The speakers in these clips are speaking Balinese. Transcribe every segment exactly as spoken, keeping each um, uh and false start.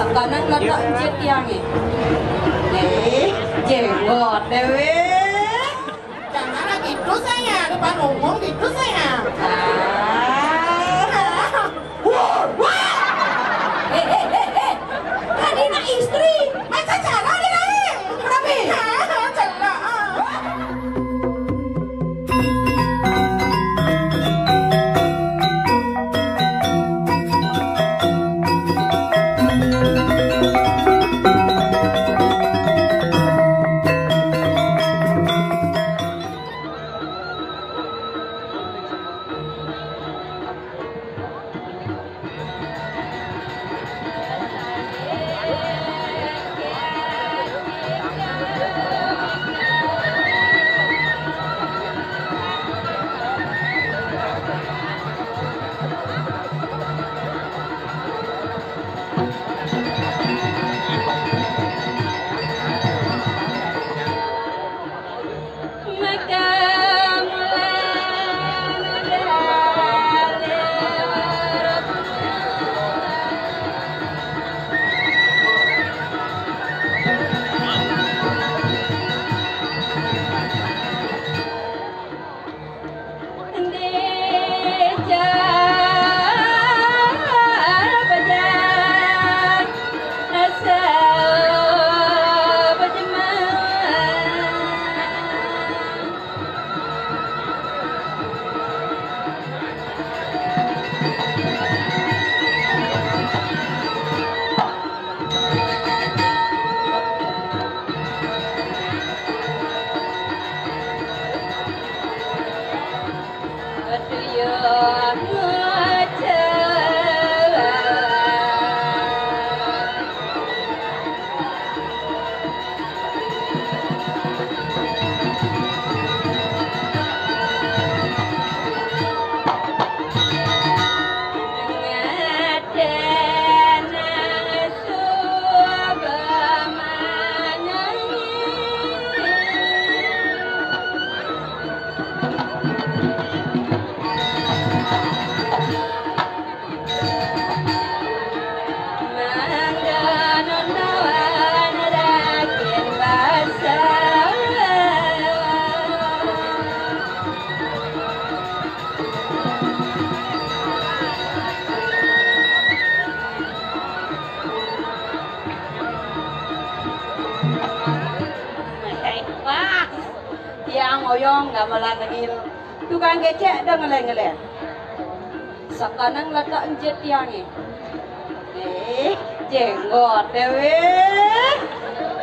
Kanang letak encit tiangé. Eh, jenggot déwé. Jangan lagi itu saya, depan umum gitu saya. Ah. Wah, wah. Eh, eh, eh, eh. Tadi nak istri, macam cara dia lain. Tapi, celak. Wah, tiang oyong gamelan negil. Tukang kecek dah ngeleng-ngeleng. Sekanang letak encit tiangé. Eh, jenggot déwé.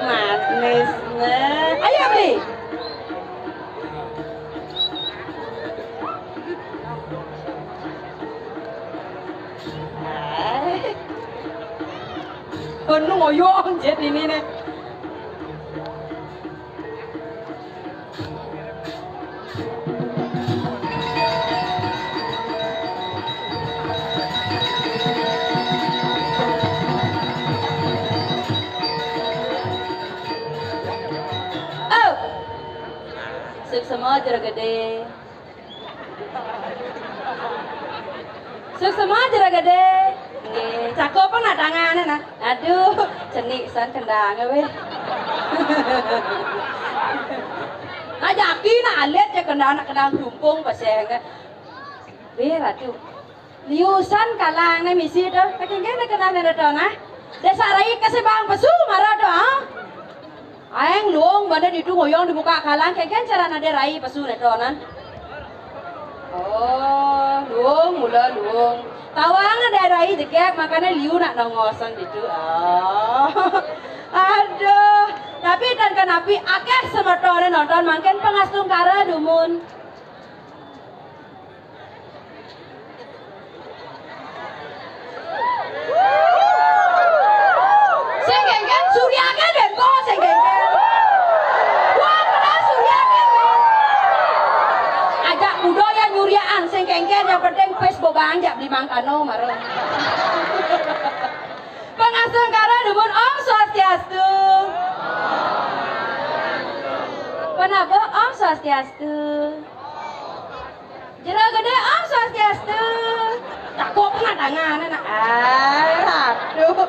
Manis né. Ayo beli. Kono ngoyong jet ini né. Oh. Suksma Jero Gedé. Suksma Jero Gedé. Nggih, cakup pun tangané nah. Aduh, cenik san kendangé wéh. Nah, jaki nak alit ya kendang, nak kendang jumpung pasé. Wéh, Ratu. Liusan kalangné misi to. Saking kéné kenahné to nah. Désa rai kasébang pesu mara to, ah. Aéng luung bana ditu ngoyong di muka kalang, kéngkén carané dé rai pesu né to nan. Oh, luung, mula luung. Tawang dé rai jegég, makané liu nak nongosang ditu. Oh. Aduh, tapi tan kanapi akéh semetoné nonton mangkin pangastungkara dumun. Sing kéngkén suriaké dén kok sing kéngkén. Wah, kena suriaké dén. Ajak kuda ya nyuriakan sing kéngkén, yang penting pis bobang jak beli mangkano mara. Pangastungkara dumun Om Swastiastu. Penabuh Om Swastiastu. Jero Gedé Om Swastiastu. Takut pemandangan anak. Ah, aduh.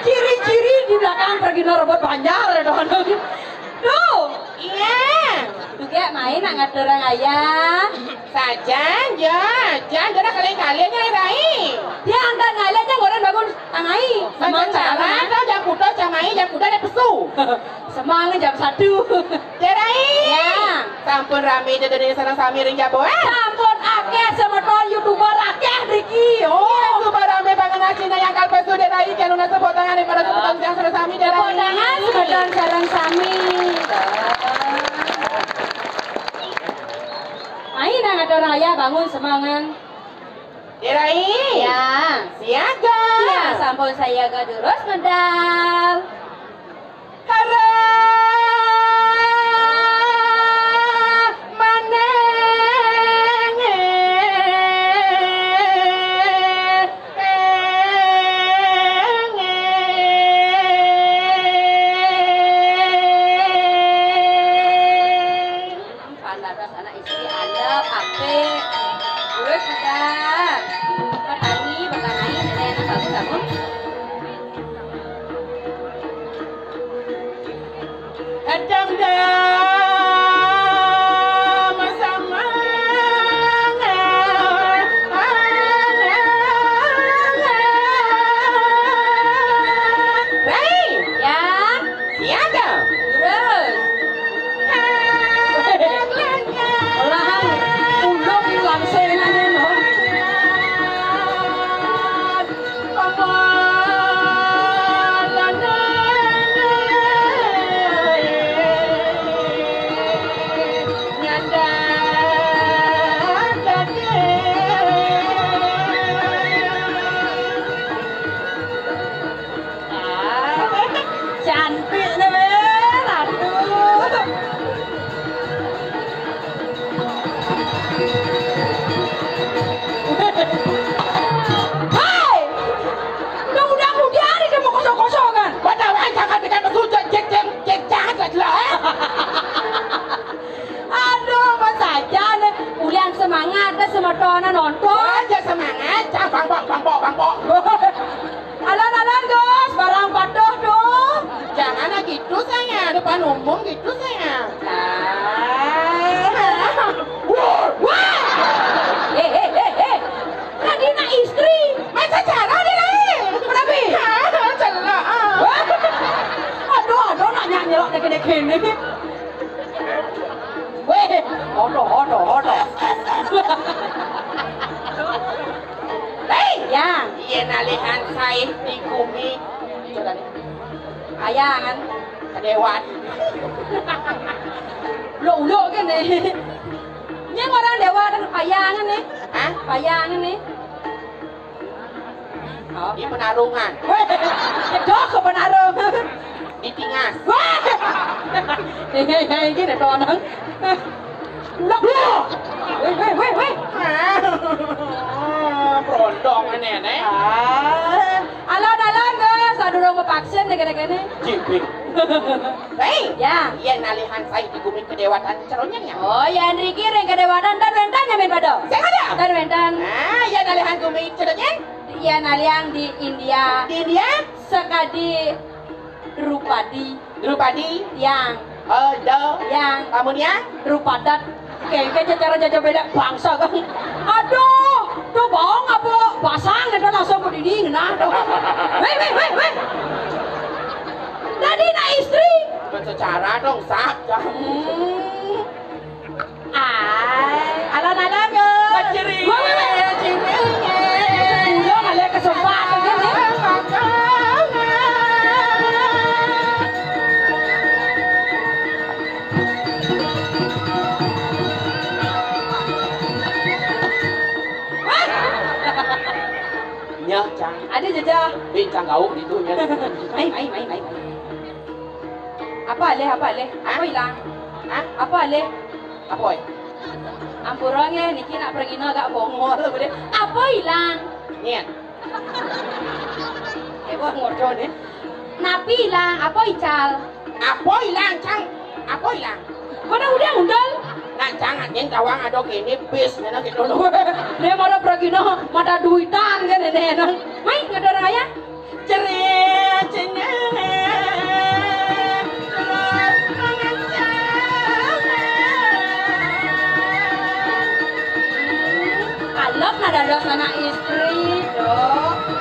Ciri-ciri di belakang pergi rebut banjar ya, Don. Tuh. Iya. Juga main nak ngatur orang ayah. Sajan, ya, jan, dia dah kalian-kalian ya, Rai. Dia angkat ngalir aja orang bangun tangai. Sama cara, kau jam kuda, jam ai, jam kuda ada pesu. Semang jam satu. Derai. Ya. Sampun rame dedene sareng sami ring jaba, eh? Sampun akeh semeton YouTuber akeh mriki. Oh, YouTuber rame banget nasi yang kalpesu Derai, jan lunas tepuk tangan pada semeton yang sareng sami, Derai. Tepuk tangan semeton sareng sami. Ayo nang ada raya bangun semangan. Derai. Ya. Siaga. Ya, sampun siaga terus medal. Hara maneng. Pandados anak istri, andep, apik. Terus, Bunda. Petani, petani, nenek, bagus, bagus. Kadang dah sama. Rai. Ya. Siaga. Terus. Olahan ulung langsung aja, no. Ah, cantik nih, Ratu. Hai! Udah muda-muda nih dia mau kosong-kosongan. Padahal jangan dengan mesut, cek, cek, cek, jangan lah, eh. Aduh, apa saja nih. Ulian semangat, ada semetonan nonton. Aja semangat, cah bangpok, bangpok, bangpok. Alon-alon, Gus. Kene. Weh, ono, ono, ono. Hei, ya. Yen alihan saé di gumi. Coba nih. Payangan. Kedewat. Uluk-uluk kene. Nyén orang dewat payangan nih. Hah? Payangan nih. Oh. Di Penarungan. Weh, kedoh ke Penarung. Di Tingas. Weh. Hei, hei, hei, gini tuh orang. Loh. Weh, weh, weh, weh. Ah, brondong ini, nih. Ah, alon-alon, Gus. Sadurung mapaksin deh kene-kene. Jiping. Hei, ya. Yen alihan saé di gumi kedewatan ceronya ya. Oh, ya nriki ring kedewatan dan wénten nyamin pada. Sing ada. Dan wénten. Ah, yen alihan gumi ceronya. Yen alihan di India. Di India? Sekadi Drupadi. Drupadi. Yang. Eh, do. Yang. Kamu nih ya? Drupadat. Kengke cara jaja beda bangsa kan. Aduh, tuh bohong apa? Pasang itu langsung ke dinding nah tuh. Weh, weh, weh, weh. Tadi nak istri. Bukan secara dong, sah. Hmm. Ai, alon-alon, Gus. Keceri. Weh, weh, weh. Keceri. Udah kali kesempatan kan nih. Nyeh, Cang. Ada jejak. Bing Cang Gauk itu nya. Mai, mai, mai, mai, mai. Apa alih, apa alih? Apa ilang? Hah? Apa alih? Apa, oi? Ampura nggih, niki nak pragina agak bongol. Apa ilang? Nyén. Eh, wah, ngodo nih. Napi ilang? Apa ical? Apa ilang, Cang? Apa ilang? Mana udah undal? Nah, Cang, nyén tawang ada kene bis, ngene gitu loh. Nek mara pragina mata duitan kan ini, nah. Mai, ngador ayah. Cerit, cerit, terus mengencang. Alep nah dados anak istri, do.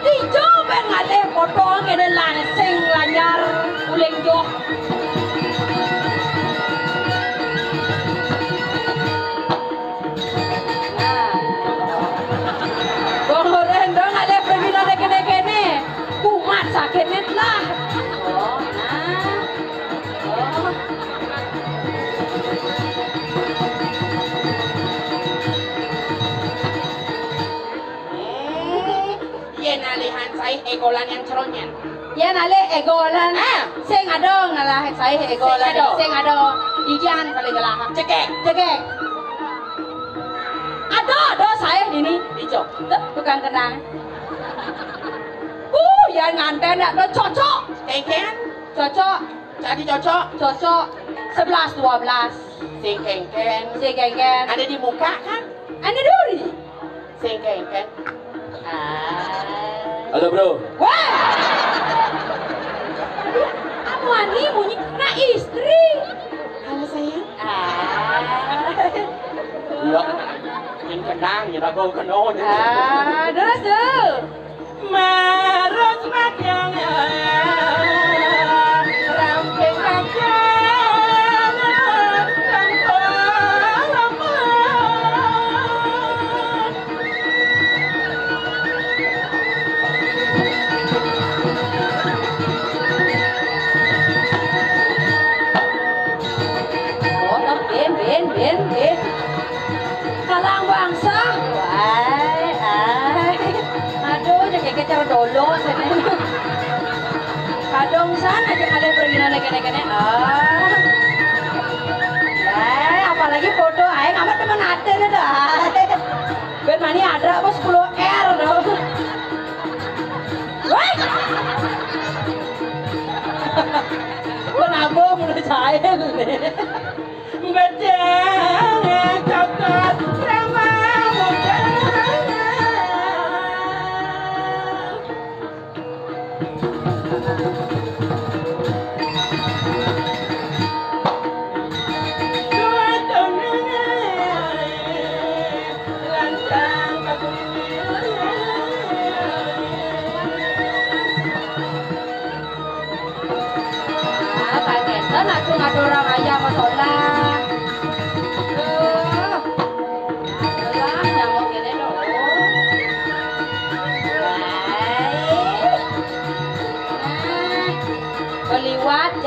Dijo ben ngalih potong kene langsing lanyar uling joh. Nah. Bong Oren dong ngalih pragina kene-kene. Kumat sakitnya lah. Oh, nah. Oh. Eh, yen alihan saih egolan yang ceronyan. Yen alih egolan. Ah. Sing adong nalah saih egolan. Sing adong. Sing adong. Didian paling gelah. Cekek. Cekek. Ada, ada saih dini. Dijo. Tuh, tukang kenang. Uh, ya nganten ya, tuh cocok. Kengken? Cocok. Jadi cocok? Cocok. Sebelas, dua belas. Sing kengken. Sing kengken. Ada di muka kan? Ada duri. Sing kengken. Ah. Halo, Bro. Wah. Aduh, amu ani munyi. Nah, istri. Halo, sayang. Ah. Iya. Yang kenang, ya, aku kenal. Ah, terus tuh. Marus madang ramping madang rampung. Oh, ben, ben, ben, ben. Kalang bangsa. Ai, ai. Aduh, jadi kecer dulu sini. Kadung san aja ada pergi nane kene-kene. Ah. Ai, apalagi foto aing amat temen ate nih dah. Ben mani ada apa sepuluh R dong. Wah. Kenapa menurut saya nih? Bedang cokot ramah muda. Dua tahun lantang aku ini. Ah, kagetan aku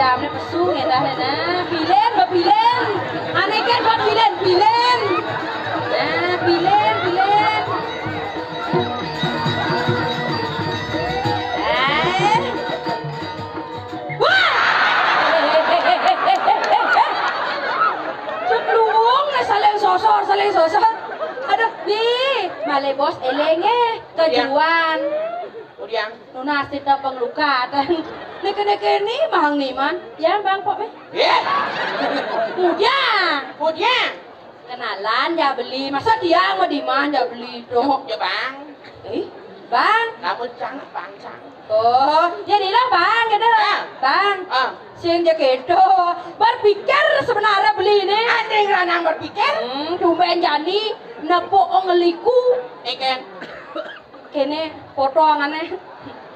Jamné pesu ngéndah, nah, bilin, bebilin. Ané kén bebilin, bilin. Nah, bilin, bilin. Eh. Wah! Cuk luwung, nah, saling sosor, saling sosor. Aduh, nih, malih bos éling, eh, kejuan. Udiang. Nunas tita panglukatan. Né kéné-kéné mahang niman. Ya, Bang, pok, méh. Eh. Udiang. Udiang. Kenalan, ya, beli. Masa tiang mah diman, ya, beli, tuh. Ya, Bang. Eh, Bang. Lamun cang, Bang, cang. Oh, ya, inilah, Bang, gitu. Ah. Bang. Ah. Sing ja kéto. Berpikir sebenarnya beli ini. Ada yang ranang berpikir. Hmm, tumben jani. Nepuk ong ngeliku. Ikan. Kéné potongané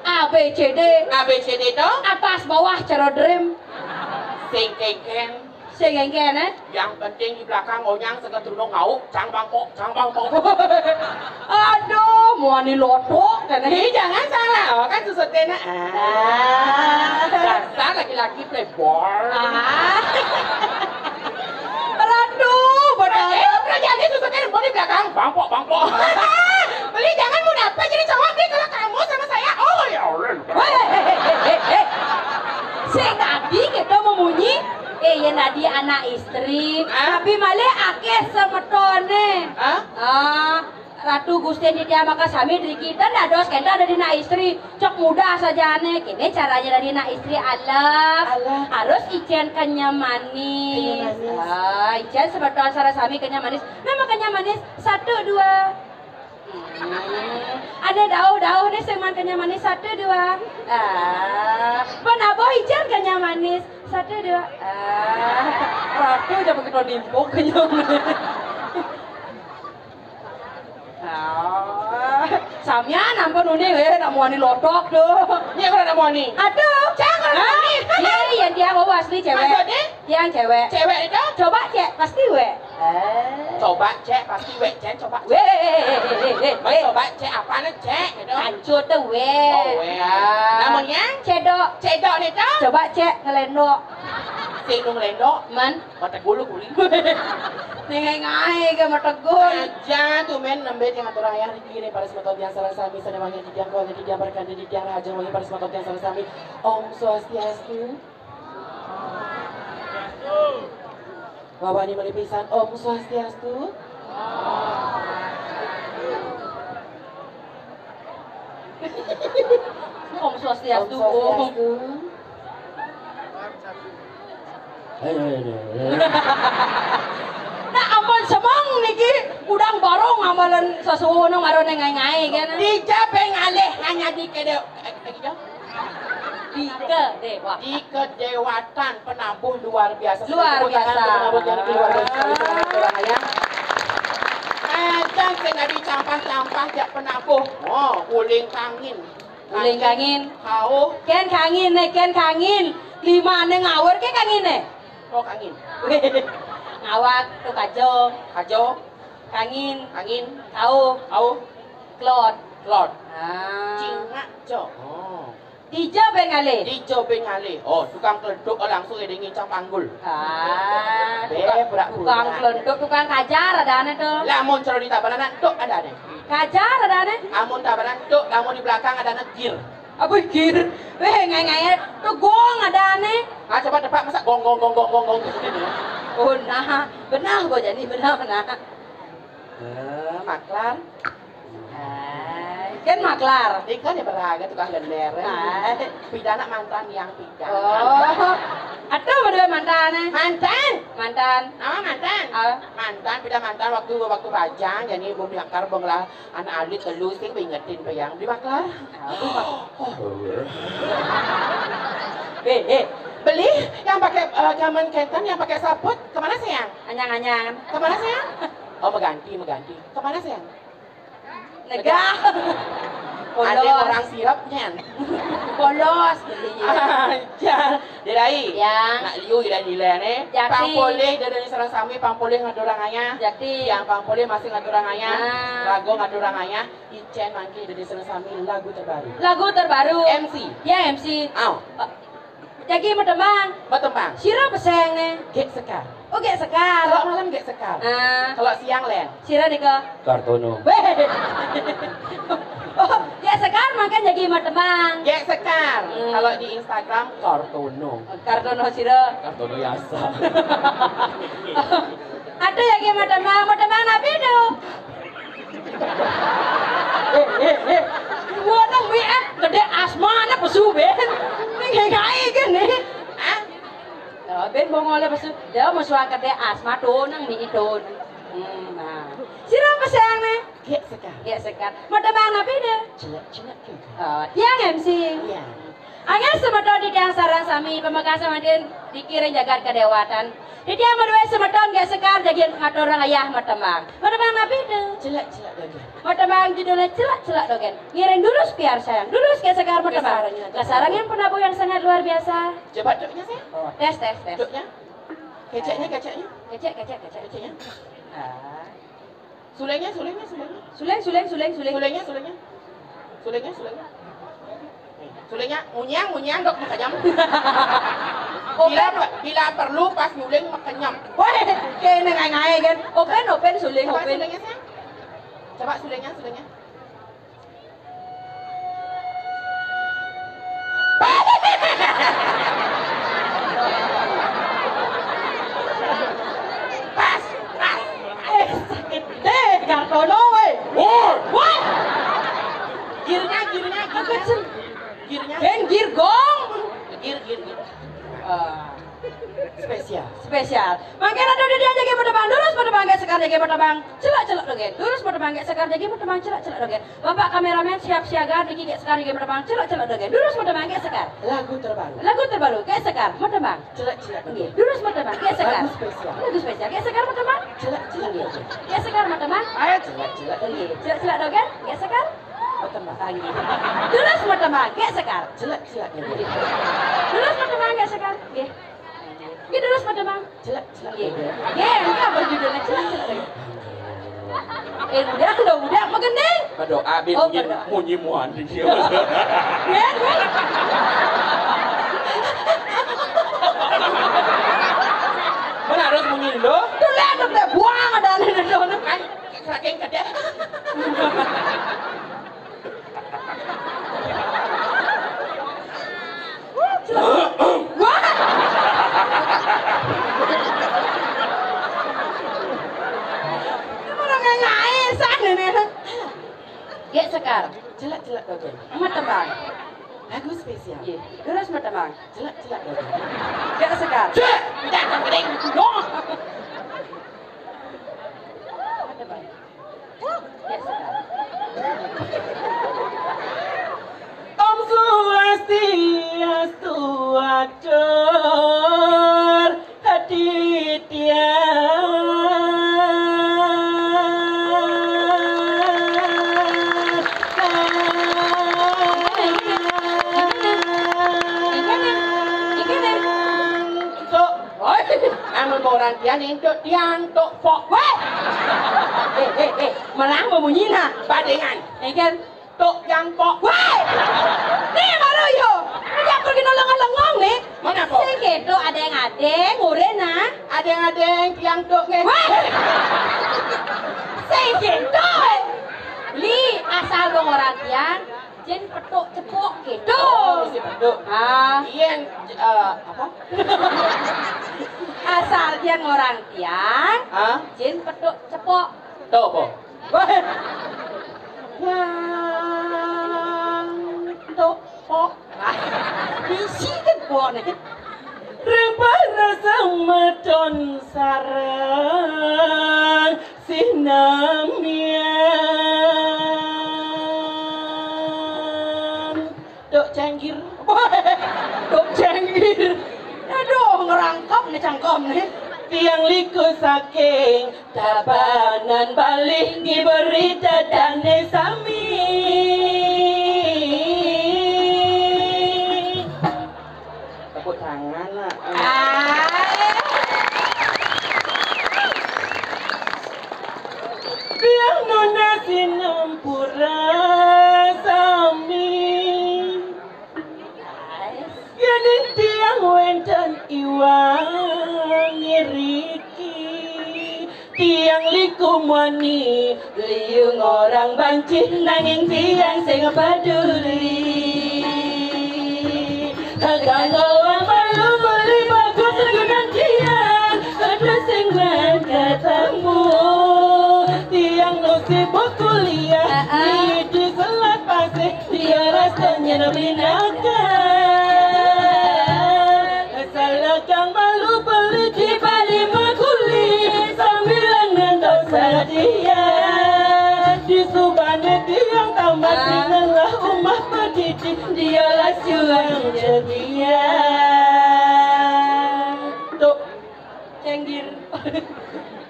A B C D. A B C D to? Atas bawah cara dream. Sing kénkén. Sing kénkén, eh? Yang penting di belakang onyang seketrunung ngau, cang bangkok, cang bangkok. Aduh, muani lotok kéné. Ih, jangan salah, oh, kan susut kéné. Ah. Dasar laki-laki playboy. Ah. Aduh, benar. Eh, udah jadi susut kéné, mau di belakang, bangkok, bangkok. Beli jangan mau dapat jadi cowok, beli kalau kamu sama saya, oh ya Allah. Weh, eh, eh, eh, eh, eh. Sing tadi kita memunyi, eh, ya nadi anak istri, hah? Tapi malih akéh semetoné. Hah? Ah, Ratu Gustin Ditya Makasami driki, dados kénten dadi anak istri. Cok mudah sajané. Kéné carané dadi anak istri alef. Alef. Harus icén kenyam manis. Kenyam manis. Ah, icén semeton sareng sami kenyam manis. Nama kenyam manis? Satu, dua. Hmm. Ané dauh-dauh né sing maan kenyam manis, satu, dua. Ah, penabuh icén kenyam manis, satu, dua. Ah, ratu aja begitu nimpuk kenyam manis. Ah, samian ampun uning, eh, nak muani lotok tuh. Nya, kalau nak muani. Aduh. Jangan muani. Iya, iya, dia mau asli cewek. Maksudnya? Yang cewek. Cewek itu? Coba cek, pasti wek. Eh. Coba cek, pasti wek, Cen, coba. Weh, weh, weh, weh, weh, weh. Mas, coba cek apa nih, cek, gitu. Hancur tuh, weh. Oh, weh. Ya. Namanya? Cedok. Cedok nih, tuh? Coba cek, ngelendok. Sing nu ngelendok? Man. Mata gulu kuli. Nengai-ngai ke mata gul. Aja tuh, men, nembé yang atur ayah di kiri, para semeton yang salah sami, sana wangi di tiang, wangi di tiang, berkandi di tiang, raja wangi, para semeton yang salah sami. Om Swastiastu. Bapak ini melipisan, Om Swastiastu. Om Swastiastu, Om. Om Swastiastu. Ayo, ayo, ayo, ayo. Nah, ampun semeng niki, kudang barong amalan sesuwun marane ngai-ngai kan. Dija pengalih hanya di kede-, eh, eh, gitu. Dike Dewa. Dike Dewatan penabuh luar biasa. Luar biasa. Tepuk tangan untuk penabuh yang luar biasa. Acan sing adi campah-campah jak penabuh. Oh, uling kangin. Uling kangin. Hauh. Ken kangin, ne, ken kangin. Lima ne ngawur ke kangin ne. Oh, kangin. Ngawak tu kajo. Kajo. Kangin. Kangin. Hauh. Hauh. Klot. Klot. Ah. Cingak jo. Oh. Dija pengalih. Dija pengalih. Oh, tukang kleduk, oh, langsung ada ngincang panggul. Ah, be, tukang, tukang kleduk, tukang kajar ada ane tuh. Lamun cara di tabanan, tuk ada ane. Kajar ada ane. Amun tabanan, tuk, lamun di belakang ada ane gir. Apa gir? Weh, ngai-ngai, tuh gong ada ane. Ah, coba tebak, masa gong, gong, gong, gong, gong, gong, gitu. Oh, nah, benar gua jadi, benar, nah. Eh, maklar. Hai, kan maklar. Ikan ya beraga tukang gender. Hai. Pidana mantan yang pidana. Oh. Aduh, berdua mantan, eh? Mantan. Mantan. Nama mantan? Ah. Mantan, pidana mantan waktu, waktu bajang, jadi belum diangkar, belum ngelah anak alit telu sih, ingetin pe yang beli maklar. Aduh, Pak. Oh. Eh, eh. Beli yang pakai, eh, gaman kenten, yang pakai saput, kemana sayang? Anyang-anyang. Kemana sayang? Oh, mengganti, mengganti. Kemana sayang? Negah. Ada polos. Orang sirap nyen. Polos beli. Aja. Dilai. Yang. Nak liu ida nilai ne. Jakti. Pang polih dada ni sareng sami, pang polih ngaturang ayah. Jakti. Yang pang polih masih ngaturang ayah. Ah. Lagu ngaturang ayah. Icen mangki dada ni sareng sami lagu terbaru. Lagu terbaru. M C. Ya, M C. Au. Eh, Jagi matembang. Matembang. Sira pesengne? Gék Sekar. Oh, Gék Sekar. Kalau malam Gék Sekar. Ah. Kalau siang, Len? Sira nika? Kartono. Weh. Oh, Gék Sekar mangkin jagi matembang. Gék Sekar. Hmm. Kalau di Instagram, Kartono. Kartono sira? Kartono Yasa. Ada jagi matembang, matembang napi tu? Eh, eh, eh. Gua nang W F gedé asmane pesu, Ben. Ning gaé kene. Hah? Oh, Ben bongole pesu. Dia musuh gedé asma to nang mi itu. Hmm, nah. Sira pesengne? Gék Sekar. Gék Sekar. Matembang napi de? Celak-celak juga. Oh, tiang M C. Iya. Anggen semeton titiang sareng sami pamekasa mangkin dikiring jagat kadéwatan. Titiang madué semeton Gék Sekar jagi ngaturang ayah matembang. Matembang napi tu? Celak-celak dogén. Matembang judulnya Celak-celak Dogén. Ngiring durus piarsayang. Durus Gék Sekar matembang. Kasarengin penabuh yang sangat luar biasa. Coba duknya, saya. Oh, tes, tes, tes. Duknya. Keceknya, keceknya. Kecek, kecek, kecek. Keceknya. Ah. Sulingnya, sulingnya, sulingnya. Suling, suling, suling, suling. Sulingnya, sulingnya. Sulingnya, sulingnya. Sulingnya, munyang, munyang, dok, makanyam. Bila, open. Pe-, bila perlu, pas nyuling, makanyam. Weh, kene ngai-ngai, kan. Open, open, suling, coba open. Sulingnya, sayang. Coba sulingnya, sulingnya. Pas, pas. Eh, sakit deh, Kartono, weh. Woi. Woi. Girnya, girnya, girnya. Apa sih? Girnya. Ben, gir gong. Gir, gir, gir. Ah. Spesial. Spesial. Mangkin atuh titiang jagi matembang, durus matembang Gék Sekar jagi matembang, celak-celak dogén. Durus matembang Gék Sekar jagi matembang, celak-celak dogén. Bapak kameramen siap siaga, niki Gék Sekar jagi matembang, celak-celak dogén. Durus matembang Gék Sekar. Lagu terbaru. Lagu terbaru, Gék Sekar matembang. Celak-celak dogén. Nggih, durus matembang Gék Sekar. Lagu spesial. Lagu spesial, Gék Sekar matembang. Celak-celak dogén. Gék Sekar matembang. Ayo, celak-celak dogén. Nggih, celak-celak dogén, Gék Sekar. Matembang. Ah, nggih. Durus matembang Gék Sekar. Celak-celak dogén. Nggih. Durus matembang Gék Sekar. Nggih. Nggih, durus matembang. Celak, celak. Nggih. Nggih, nggih, apa judulnya? Celak, celak. Eh, udah, udah, udah, apa gending? Berdoa, Bin, oh, munyi, berdoa. Munyi muan di dia. Nggih, nggih. Mana harus munyi dulu? Tuh, lihat, tuh, lihat, buang ada nih, tuh, tuh. Kan, saking gede. Wah. Ini orang ngai-ngai, san ini. Gék Sekar. Celak-celak dogén. Matembang. Lagu spesial. Iya. Terus matembang. Celak-celak dogén. Gék Sekar. Cek! Matembang. Om Swastiastu, atur hati tiang. Tuk, oi, amun orang tiang, tuk tiang, tuk pok. Weh! Eh, eh, eh, malah memunyi nah. Padengan. Engken. Tuk tiang pok. Weh! Nih baru yo. Ini pergi nolong-nolong nih. Mana pok? Sing kéto adéng-adéng, urén nah. Adéng-adéng, tiang tuk nggih. Weh! Sing kéto, eh. Li, asal dong orang tiang. Jén petuk cepok gitu. Oh, mesti petuk. Ah. Iya, eh, apa? Asal dia ngorang tiang, ah? Jén petuk cepok. Tok apa? Wah. Yang tok pok. Ah, bisi kan pok nih. Rempah rasa maton sarang. Sinamian. Tok Cangkir. Tok Cangkir. Aduh, ngerangkep nih cangkem nih. Tiang liku saking Tabanan Bali, ngiberi dadane sami. Tepuk tangan, nak. Ah. Biar nuna sinampura sami. Yén ing tiang wénten iwang ngriki, tiang liku muani liu ngorang banci, nanging tiang sing peduli. Kang Gowang malu beli bagus gunan tiang, terus sing main ketemu. Tiang nu sibuk kuliah di, di Selat Pasih, dia rasanya beli nafkah. Salakang malu beli di Bali maguli, sambilan ngantos sadia. Di subane tiang tamat, ah, ngelah umah pendidik, dialah suang ceria. Tuh, cenggir.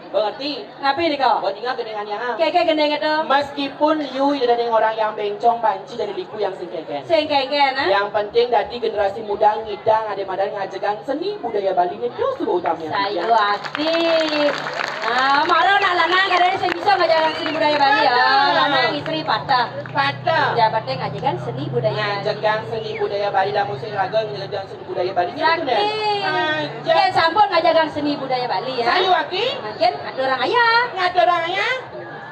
Mengerti? Napi nika? Buat ingat gendingan yang am. Keke gending itu. Meskipun liu ida ning orang yang bencong banci dari liku yang sing keken. Sing keken, ah? Yang penting dadi generasi muda ngidang ade madan ngajegang seni budaya Bali ni terus suba utama. Sayu ati. Ah, mara nak lanang kadang sing bisa ngajegang seni budaya Bali ya. Lanang istri patah. Patah. Yang penting ngajegang seni budaya Bali. Ngajegang seni budaya Bali, lamun sing raga ngajegang budaya Bali. Sakti. Aja. Yen sampun ngajagang seni budaya Bali ya. Sayu ati. Mangkin aturang ayah. Ngaturang ayah.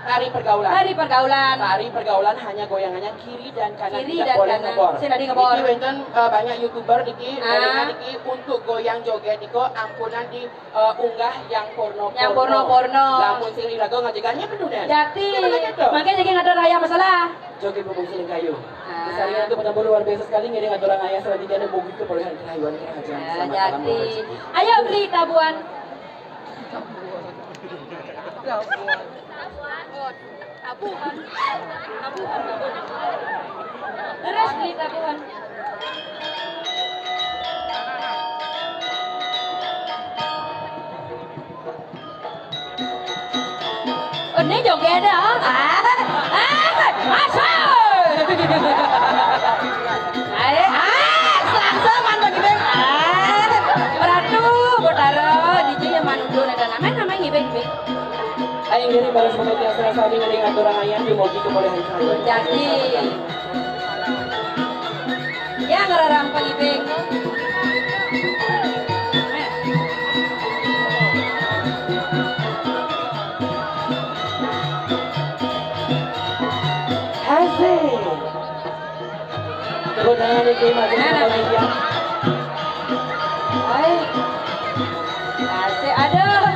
Tari pergaulan. Tari pergaulan. Tari pergaulan hanya goyangannya kiri dan kanan, kiri tidak dan boleh kanan. Ngebor. Sing dadi ngebor. Niki wénten, eh, banyak YouTuber niki, ah, elingan niki untuk goyang joget niku ampunang di, eh, unggah yang porno-porno. Yang porno-porno. Lamun sing iraga ngajegannya penuh deh. Jati. Mangkin niki ngaturang ayah masalah. Joget Bubung Siling Kayu. Ah. Kesarian itu benar-benar luar biasa sekali, ngiring aturang ayah selanjutnya dan mugi keperolehan kerahayuan kerahajaan. Ah, selamat malam, jati. Bapak Ibu. Ayo beli tabuhan. Tabuhan. Tabuhan. Terus beli tabuhan. Ini joget dah. Ah, ah, asal. Ae, ah, selangsa man bagi beng. Ah, Ratu Botara, D J yang manudu ada nama, nama ngibeng, ngibeng. Ayo ngiri balas pemetian salah sami ngering aturang ayah di mogi kemuliaan. Jadi. Ya, ngerarang pengibing. Asik. Tepuk tangan nih, Kim. Asik. Nah, nah. Hai. Asik, aduh.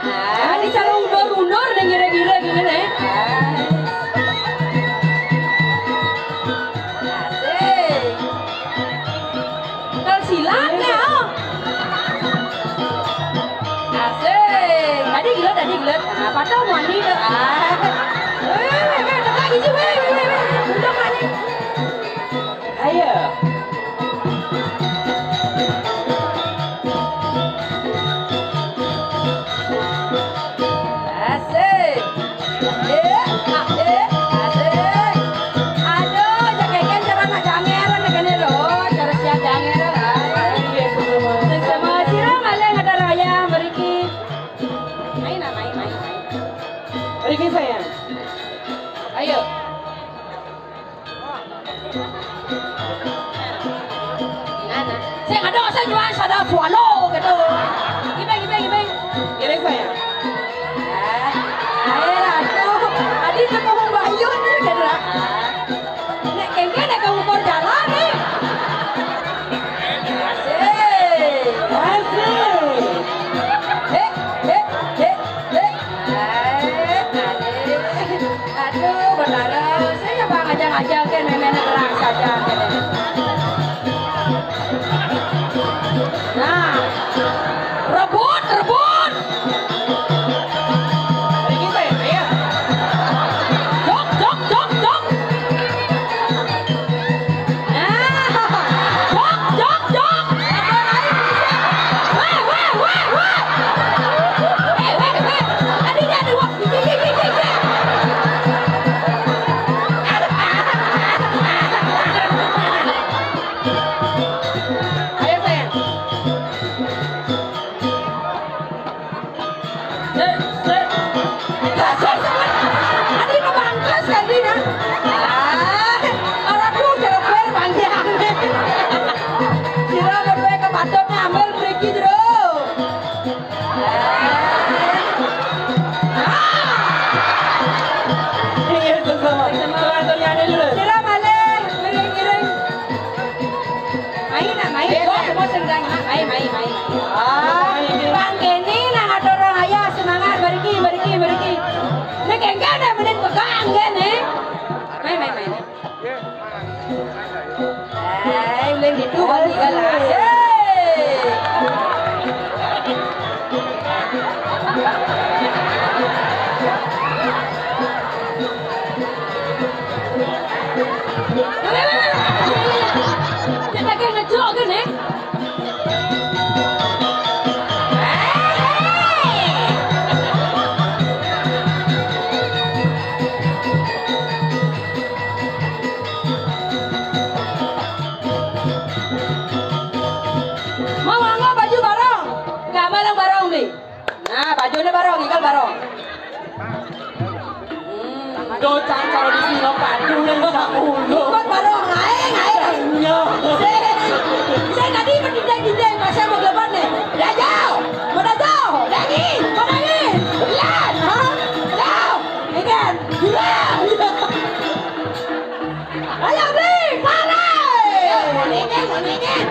Ah, ini cara undur-undur nih, ngira-ngira gini nih. Ah. Asik. Kalau silat nih, oh. Asik. Tadi gelut, tadi gelut. Ah, patah mandi tuh. Ah. Weh, weh, weh, dekat gigi, weh, weh, weh, weh. Untung mandi. Ayo. Asik. Asik, asik, asik. Aduh, cekeken cara nak janger, nak kene lho, cara siap janger. Sing sama sira malih ngaturang ayah mriki. Main, ah, main, main, main. Mriki sayang. Ayo. Sing ada sing nyuan sada swallow gitu. Gibeng, gibeng, gibeng. Gini saya. Eh, ayo, aduh. Adi temu bayun ni, kira. Nek kengke nek ke ukur jalan ni. Asik. Asik. Hek, hek, hek, hek. Eh, adik. Aduh, Betara, saya bang aja-aja ke nenek terang saja. Nah, Mai, mai, kok semua senggang, mai, mai, mai. Ah, Bang Kenny, nah, atur orang ayah, semangat, bariki, bariki, bariki. Nek engke ada menit pegang, kan, eh? Mai, mai, mai. Eh, ulun gitu, Bang, tiga lah. Hei. Kita kayak ngejok kan, eh? Mau nganggo baju barong? Nggak malang barong nih. Nah, bajunya barong, igal barong. Hmm. Duh, cang, kalau di sini padu yang bisa ulu. Ikut barong, aing, aing. Iya. Sing, sing tadi berdinding-dinding, pas saya mau gelebat nih. Dajal, mau dajal, lagi, mau lagi. Lihat, ha? Jauh, ikan, gila. Ayo, beli, tarik. Mau nengin, mau nengin.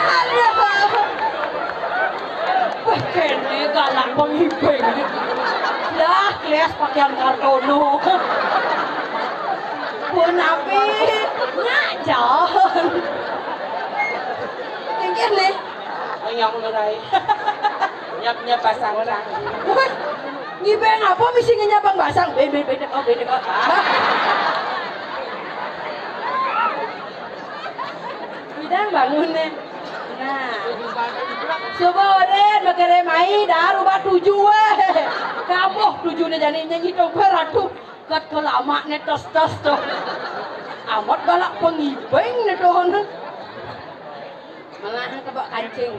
Aduh. Wah, kene galak pengibing. Dah, klias pakaian Kartono. Pun api ngajon. Tingkir nih. Oh, yang mulai. Nyap-nyap basang. Wah, ngibeng apa misi ngenyabang basang? Bede, bede, oh, bede, oh. Bidang bangun nih. Nah. Coba oren, makere mai, dah rubah tujuh, weh. Kamuh tujuh nih, jani nyanyi tuh, beratu. Kat kelama nih, tos, tos, tuh. Amat galak pengibeng nih, dohon. Malah kebak kancing.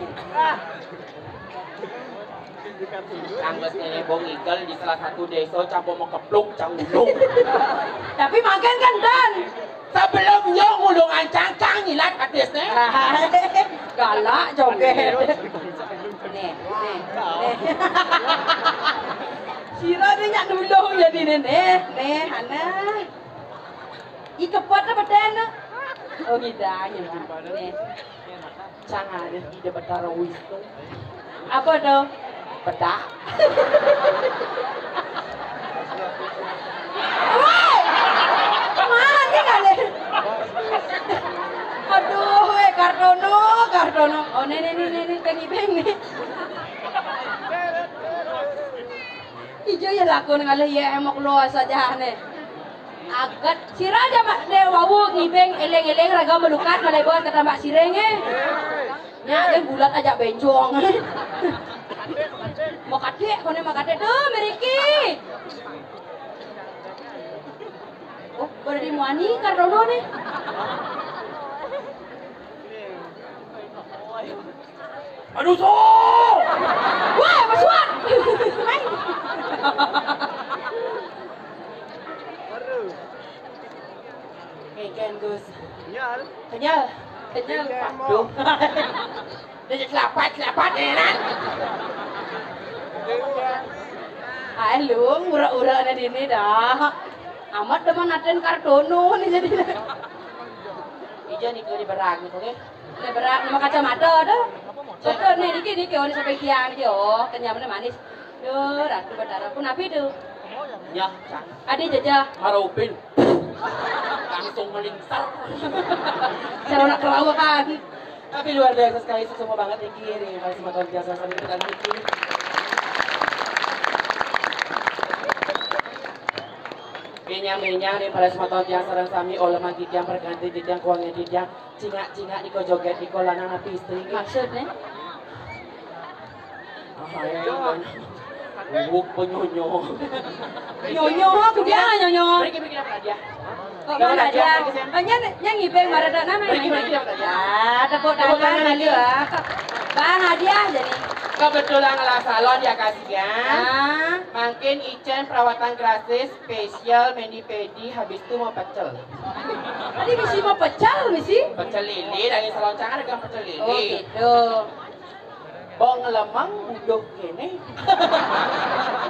Anggot nene bong igal di salah satu desa, campur mau keplung, cang ulung. Tapi makan kan, Dan? Sebelum nyong ulung ancang, cang nyilat hadisnya. Galak joget. Nih, nih, nih. Sira nih nyak nulung jadi nih, nih, nih, Hana. Ih, kepot apa, Dan? Oh, gitu, gitu. Nih. Cang ada di Betara Wisnu. Apa tuh? Bedak. Woi! Mati kali. Aduh, weh, Kartono, Kartono. Oh, nih, nih, nih, nih, nih, Kang Ibing nih. Ijo ya lakon ngalih ya emok lo asa jah nih. Agat sira aja mak de wau ngibeng eleng-eleng raga melukat malebon kata Mbak Sireng eh. Nya aja bulat aja bencong. Makadek kone makadek tuh meriki. Oh, boleh dimuani Kartono nih. Aduh, so! Wah, Mas Wan! Main. Kengken, Gus. Kenyal. Kenyal. Kenyal. Kenyal, Aduh. Dia selapat, selapat, ya, kan? Ayo, lu, ura-ura ada di ini dah. Amat demen aten Kartono nih jadi. Ija nih, kalau di berang gitu, oke? Nek berak nama kacamata dah. Coba nih, niki, niki, oh, ini sampai tiang niki, oh, kenyamnya manis. Duh, Ratu Batara pun apa itu? Ya, Adi jajah. Maraupin. Langsung melingsar. Cara nak kelauan. Tapi luar biasa sekali, sukses banget, Niki. Terima kasih, Mas Wan Jasa, sampai kita, Niki. Benyang-benyang nih para semeton tiang sareng sami, olemang titiang, perganti titiang, kuangan titiang, cingak-cingak niko joget niko lanang napi istri nggih. Maksudnya? Ah, ayo, uwuk penyonyo. Nyonyo, aku dia nyonyo. Mriki, mriki dapat hadiah. Kok mana dia? Hanya yang ngibeng marana nang. Mriki, mriki dapat hadiah. Ah, tepuk tangan lagi ya. Bang, hadiah jadi. Kebetulan ngelah salon ya, kasihan. Ah. Mangkin icen perawatan gratis spesial meni pedi habis itu mau pecel. Tadi misi mau pecel, misi? Pecel lele, daging seloncangan dengan pecel lele. Oh, gitu. Bong lemeng buduh kene.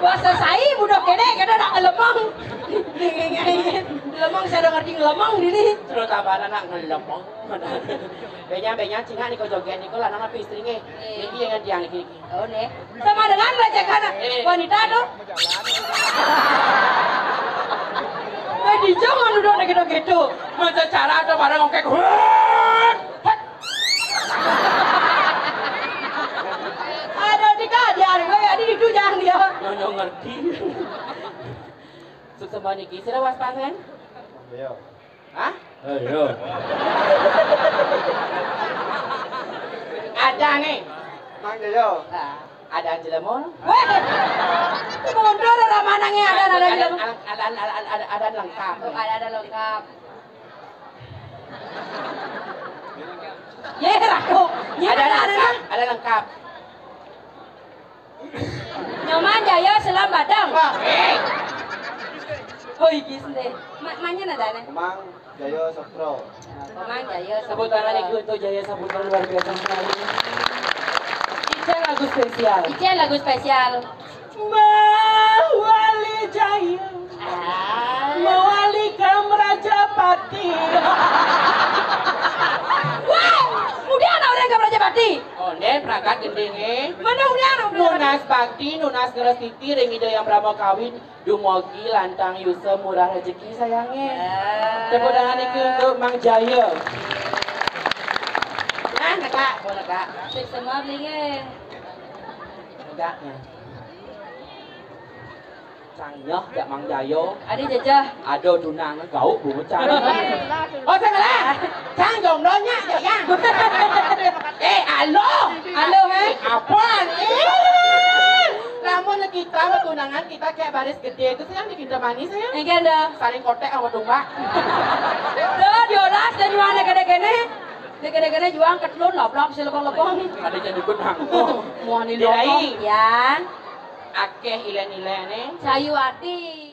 Bahasa saya buduh kene, kita nak lemeng. Lemeng, saya udah ngerti lemeng ini. Terus tambah anak ngelemeng. Benya-benya cingak niko joget niko lanang napi istri nggih. Niki yang tiang niki. Oh, nih. Sama dengan lecehkan wanita tuh. Weh, di jangan duduk gitu-gitu. Mensecara atau barang ngokek. Hut! Hut! Ada di kajian, gue ya di itu jangan dia. Nyonya ngerti. Sesama niki, sira waspasen? Iya. Hah? Ayo. Ada nih. Mang Joyo. Nah, ada jelema. Weh. Itu mundur ora manange ada, ada jelema. Ada, ada, ada, ada lengkap. Oh, ada, ada lengkap. Ye, raku. Ye, ada, ada, ada lengkap, ada lengkap. Nyoman Jaya Selam Badang. Wah, eh. Oh, iki sendiri. Ma-, manya nadane. Mang Jaya Sastro. Mang Jaya Sastro. Tepuk tangan lagi untuk Jaya Saputra, luar biasa sekali. Icen lagu spesial. Icen lagu spesial. Mawali Jaya. Ah. Mawali Kamrajapati. Wah, mudah anak orang Kamrajapati. Onde pragat gendinge. Mana udah anak udah. Nunas bakti, nunas ngrestiti ring Ida Hyang Brahma Kawi, dumugi lantang yusa murah rejeki sayange. Ah. Tepuk tangan niki untuk Mang Jaya. Nah, nekak, mau nekak. Sik semar linge. Nekak, ya. Sang nyoh, jak Mang Jayo. Adi jajah. Aduh, tunang gauk bungut cang. Oh, saya kalah. Cang jomblo nya, jak yang. Eh, alo. Alo, eh. Apaan? Eh. Lamun kita betunangan, kita kayak baris gede itu, sayang, di kita manis, sayang. Enggak ada. Saling kotek sama domba. Tuh, diolas dan jual kene-kene. Kene-kene jual ketelun, loblok, si lepong-lepong. Ada jadi gunang. Mohon ini. Ya. Akeh ilen-ilene. Sayu ati.